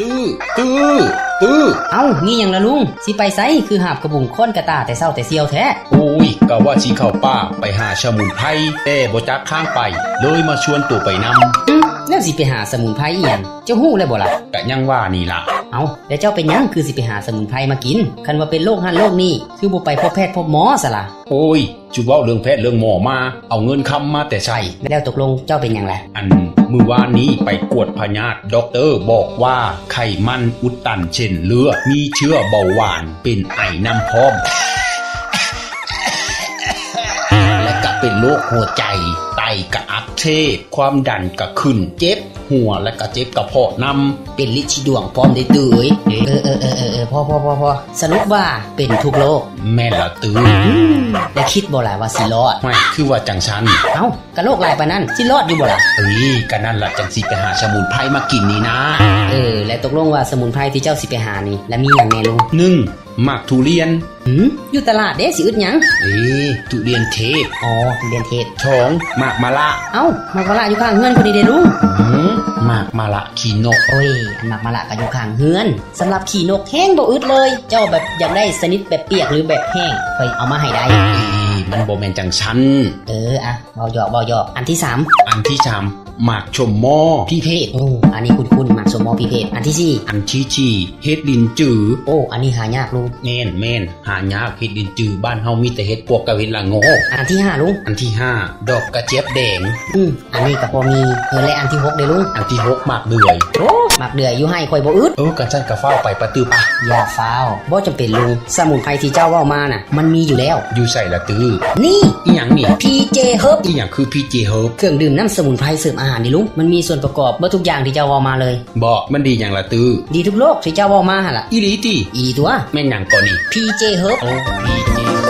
ຕື້ ຕື້ ຕື້ ເອົ້າ ມີຫຍັງລະລຸງ? ຊິໄປໃສ? ຄືຫາບກະບຸງຄ້ອນກະຕ່າແຕ່ເຊົ້າແຕ່ສ່ຽວແທ້? ໂອ້ຍ ກະວ່າຊິເຂົ້າປ່າໄປຫາສະໝຸນໄພ ແຕ່ບໍ່ຈັກທາງໄປ ເລີຍມາຊວນໂຕໄປນຳ. ອືມ ແລ້ວຊິໄປຫາສະໝຸນໄພອີ່ຫຍັງ? ເຈົ້າຮູ້ແລ້ວບໍ່ລະ? ກະຍັງວ່ານີ້ລະ. ເອົ້າ ແລ້ວເຈົ້າເປັນຫຍັງຄືຊິໄປຫາສະໝຸນໄພມາກິນ? ຄັນວ່າເປັນໂລກຫັ້ນໂລກນີ້ ຄືບໍ່ໄປພົບແພດພົບໝໍຊະລະ? ໂອ້ຍ ຈຸເວົ້າເລື່ອງແພດເລື່ອງໝໍມາ ເອົາເງິນຄຳມາແຕ່ໃສ? ແລ້ວຕົກລົງເຈົ້າເປັນຫຍັງລະ? ອັນ ມື້ວານນີ້ໄປກວດພະຍາດ ດັອກເຕີບອກວ່າໄຂມັນອຸດຕັນເສັ້ນເລືອດ ມີເຊື້ອເບົາຫວານ ເປັນໄອນຳພ້ອມ ແລະກະເປັນໂລກຫົວໃຈ ໄຕກະອັກເສບ ຄວາມດັນກະຂຶ້ນ ເຈັບຫົວ ແລະກະເຈັບກະເພາະນຳ ເປັນລິດຊີດວງພ້ອມເດ້ເຕີຍ. ເອີ ເອີ ເອີ ເອີ ພໍ ພໍ ພໍ ພໍ ສະຫຼຸບວ່າເປັນທຸກໂລກ? ແມ່ນລະຕື່. ອືມ ແລະຄິດບໍ່ລະວ່າຊິລອດ? ຫ້ວຍ ຄືວ່າຈັ່ງຊັ້ນ? ເອົ້າ ກະໂລກຫຼາຍປານນັ້ນ ຊິລອດຢູ່ບໍ່ລະ? ເອີຍ ກະນັ້ນລະ ຈັ່ງຊິໄປຫາສະໝຸນໄພມາກິນນີ້ນາ. ເອີ ແລະຕົກລົງວ່າສະໝຸນໄພທີ່ເຈົ້າຊິໄປຫານີ້ ລະມີຫຍັງແດ່ລຸງ? ໜຶ່ງ ໝາກທຸລຽນ. ຫື ຢູ່ຕະຫຼາດເດ້ ຊິອຶດຫຍັງ? ເອີ ທຸລຽນເທບ. ອໍ ທຸລຽນເທບ. ສອງ ໝາກມະລະ. ເອົ້າ ໝາກມະລະຢູ່ຂ້າງເຮືອນຜູ້ນີ້ເດ້ລຸງ. ຫື ໝາກມະລະຂີ້ນົກ. ໂອ້ຍ ອັນໝາກມະລະກະຢູ່ຂ້າງເຮືອນ. ສຳລັບຂີ້ນົກແຮງບໍ່ອຶດເລີຍ. ເຈົ້າແບບຢາກໄດ້ຊະນິດແບບປຽກ ຫຼືແບບແຫ້ງ ຂ້ອຍເອົາມາໃຫ້ໄດ້. ເອີ ມັນບໍ່ແມ່ນຈັ່ງຊັ້ນ. ເອີ ອະ ເວົ້າຢອກ ເວົ້າຢອກ. ອັນທີສາມ? ອັນທີສາມ ໝາກສົມມໍພີເພດ. ໂອ້ ອັນນີ້ຄຸ້ນໆ ໝາກສົມມໍພີເພດ. ອັນທີສີ່? ອັນທີສີ່ ເຫັດລິນຈື. ໂອ້ ອັນນີ້ຫາຍາກລຸງ. ແມ່ນໆ ຫາຍາກ ເຫັດລິນຈື ບ້ານເຮົາມີແຕ່ເຫັດປວກກັບເຫັດລະໂງກ. ອັນທີຫ້າລຸງ? ອັນທີຫ້າ ດອກກະຈຽບແດງ. ອື ອັນນີ້ກະພໍມີ. ເອີ ແລະອັນທີຫົກເດ້ລຸງ? ອັນທີຫົກ ໝາກເດືອຍ. ໂອ້ ໝາກເດືອຍຢູ່ໄຮ່ຂ້ອຍບໍ່ອຶດ. ເອີ ກະຊັ້ນກະຟ້າວໄປປະຕື່ປະ. ຢ່າຟ້າວ ບໍ່ຈຳເປັນລຸງ. ສະໝຸນໄພທີ່ເຈົ້າເວົ້າມານະ ມັນມີຢູ່ແລ້ວ. ຢູ່ໃສລະຕື້? ນີ້. ອີ່ຫຍັງນີ້? ພີເຈເຮີບ. ອີ່ຫຍັງຄືພີເຈເຮີບ? ເຄື່ອງດື່ມນ້ຳສະໝຸນໄພເສີມອາຫານນີ້ລຸງ. ມັນມີສ່ວນປະກອບເບິດທຸກຢ່າງທີ່ເຈົ້າເວົ້າມາເລີຍ. ບໍ່ ມັນດີຫຍັງລະຕື້? ດີທຸກໂລກທີ່ເຈົ້າເວົ້າມາຫັ້ນລະ. ອີ່ຫຼີຕິ? ອີ່ຫຼີຕົວະ. ແມ່ນຫຍັງເກາະນີ້? ພີເຈເຮີບ. ໂອ້ ພີເຈ